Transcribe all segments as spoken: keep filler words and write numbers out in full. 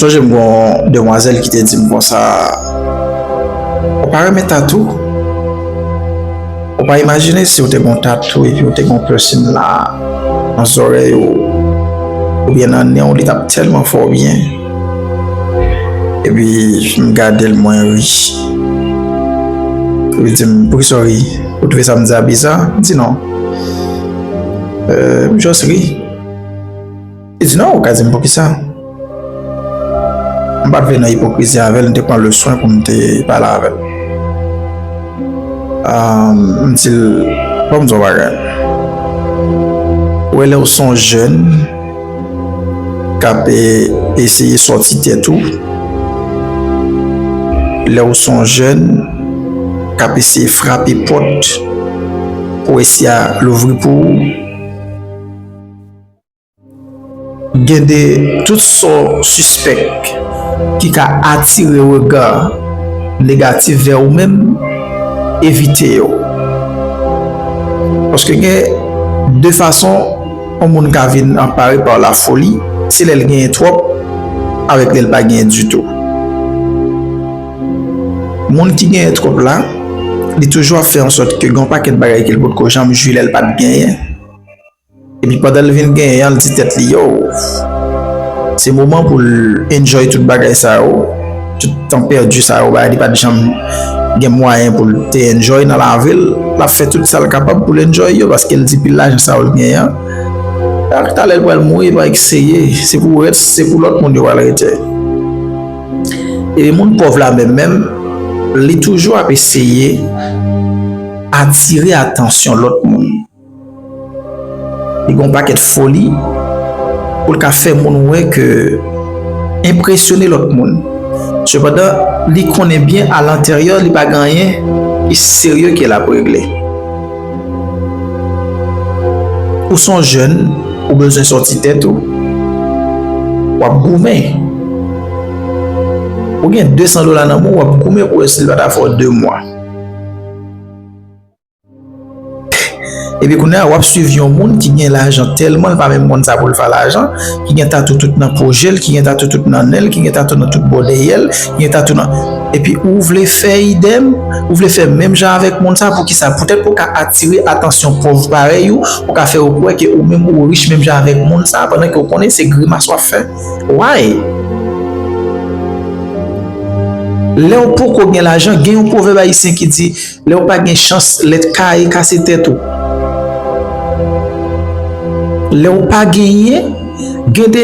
Sonje m gen yon demwazèl ki te di m konsa, "Ou pa renmen tatou? Ou pa imajine si w te gen yon tatou epi w te gen yon piercing la nan zòrèy ou oubyen nan nen w, li t ap tèlman fè w byen." Epi m gade l, mwen ri. Li di m, "Poukisa w ri? Ou twouve sa m di a biza?" M di, "Non." Euh, m just ri. Li di, "Non, ou ka di m poukisa." M pa t vle nan ipokrizi avè l, m te pran le swen pou m te pale avè l. Ah, m di l, "Ban m di w yon bagay. Ou wè lè w se yon jèn k ap, e, eseye sòti tèt ou, lè w se yon jèn k ap eseye frape pòt pou eseye louvri pou ou, gen de tout sa w sispèk ki ka atire rega negatif vè ou menm, evite yo. Paske gen de fason yon moun ka vin anpare pa lafoli, se lè l genyen twòp, avèk lè l pa genyen ditou. Moun ki genyen twòp la, li toujou ap fè ansòt ke gen yon pakèt bagay ke l potko janm jwi lè l pa t genyen. Epi pandan l vin genyen an, l di tèt li, "Yo, se moman pou l enjoy tout bagay sa yo, tout tan pèdi sa yo, bagay li pa t janm gen mwayen pou l te enjoy nan lavi l." L ap fè tout sa l kapab pou l enjoy yo, paske l di pil lajan sa yo l genyen an, ak talè l pral mouri pa ekseye, se pou rès, se pou lòt moun yo pral rete. Epi moun pòv la menm, menm, li toujou ap eseye atire atansyon lòt moun. Li gen yon pakèt foli pou l ka fè moun wè ke enpresyone lòt moun. Sepandan, li konnen byen alanteryè li pa gen anyen ki serye ke l ap regle. Ou se yon jèn, ou bezwen sòti tèt ou, w ap goumen. Ou gen de san dola nan men w, w ap goumen pou wè si l pa ta fè w de mwa. Epi kounye a, w ap swiv yon moun ki gen lajan tèlman l pa menm konn sa pou l fè lajan, ki gen tatou tout nan po je l, ki gen tatou tout nan nen l, ki gen tatou nan tout bò dèyè l, ki gen tatou nan... Epi ou vle fè idèm, ou vle fè menm jan avèk moun sa, poukisa? Poutèt pou w ka atire atansyon pòv parèy ou, pou w ka fè yo kwè ke ou menm ou rich menm jan avèk moun sa, pandan ke w konnen se grimas w ap fè. Why? Lè w poko gen lajan, gen yon pwovèb ayisyen ki di, lè w pa gen chans, lèt kaye kase tèt ou. Lè w pa genyen, gen de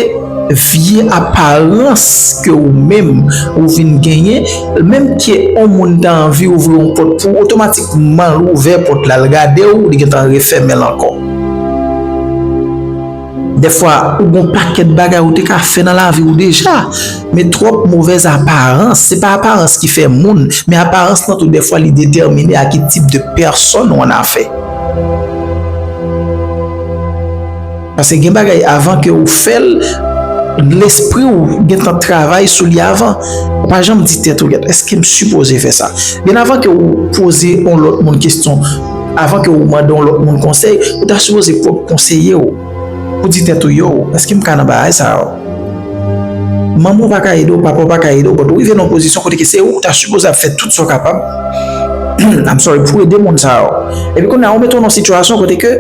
vye aparans ke ou menm ou vin genyen, menm ke yon moun ta anvi ouvri yon pòt pou ou, otomatikman l ouvè pòt la, l gade w, li gentan refèmen l ankò. Dèfwa, ou gon pakèt bagay ou te ka fè nan lavi w deja, men twòp movèz aparans, se pa aparans ki fè moun, men aparans lan tou dèfwa li detèmine a ki tip de pèsòn ou annafè. Paske gen bagay avan ke ou fè l, lespri w gentan travay sou li avan. Ou pa janm di tèt ou, "Gad, èske m sipoze fè sa?" Byen avan ke ou poze yon lòt moun kesyon, avan ke ou mande yon lòt moun konsèy, ou ta sipoze pwòp konseye w. Ou di tèt ou, "Yo, èske m ka nan bagay sa yo?" Manman w pa ka ede w, papa w pa ka ede w, but ou rive nan yon pozisyon kote ke se ou ki ta sipoze ap fè tout sa w kapab. I'm sorry, pou ede moun sa yo. Epi kounye a, ou mete w nan yon sitiyasyon kote ke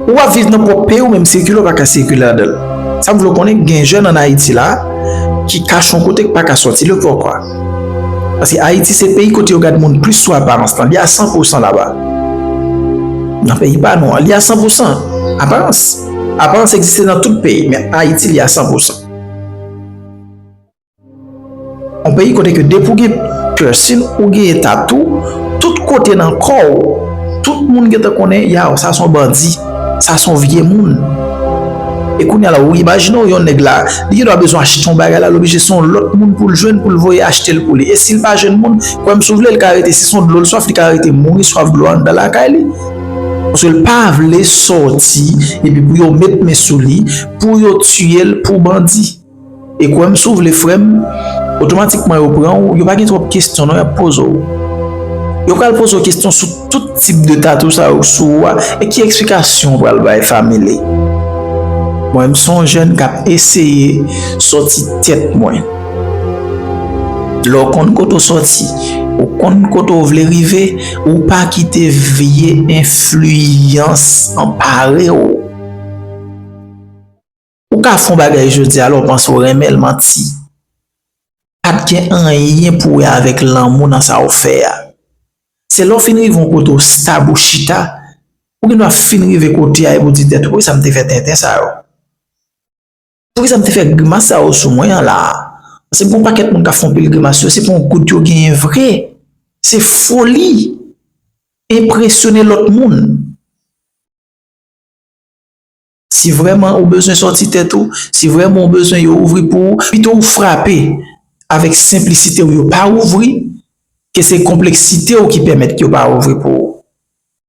ou ap viv nan pwòp peyi w, menm sikile w pa ka sikile ladan l. Sa m vle w konnen, gen jèn ann Ayiti la ki kache yon kote, ki pa ka sòti, le pòkwa. Paske Ayiti se peyi kote yo gade moun plis sou aparans lan, li a san pou san laba. Nan peyi pa nou an, li a san pou san. Aparans. Aparans egziste nan tout peyi, men Ayiti li a san pou san. Yon peyi kote ke depi w gen piercing, ou genyen tatou, tout kote nan kò w, tout moun gentan konnen, yaw, sa se yon bandi, sa se yon vye moun. E kounye a la, ou imajine w yon nèg la, li gendwa bezwen achte yon bagay la, l oblije se yon lòt moun pou l jwenn, pou l voye achte l pou li. E si l pa jwenn moun, kwè m si w vle, l ka rete, si se yon dlo l swaf, li ka rete mouri swaf dlo anndan lakay li. Paske l pa vle sòti, epi pou yo met men sou li, pou yo tiye l, pou bandi. E kwè m si w vle, frè m, otomatikman yo pran w, yo pa gen twòp kesyon non y ap poze w. Yo pral poze w kesyon sou tout tip de tatou sa yo sou ou a, e ki eksplikasyon w pral bay family? Mwen, m se yon jèn k ap eseye sòti tèt mwen. Lè w konn kote w sòti, ou konn kote w vle rive, ou pa kite vye enfliyans anpare w. Ou ka fè yon bagay jodi a, lè w panse w renmen l, manti. Pa t gen anyen pou wè avèk lanmou nan sa w fè a. Se lè w fin rive yon kote w stab, ou chita, ou gen dwa fin rive kote a epi w di tèt ou, poukisa m te fè tenten sa yo? Poukisa m te fè grimas sa yo sou mwen an la a? Paske gen yon pakèt moun k ap fè yon pil grimas yo, se pa yon goud yo genyen vre. Se foli. Enpresyone lòt moun. Si vrèman ou bezwen sòti tèt ou, si vrèman ou bezwen yo ouvri pou ou, pito ou frape avèk senplisite w, yo pa ouvri, ke se konpleksite w ki pèmèt yo pa ouvri pou ou.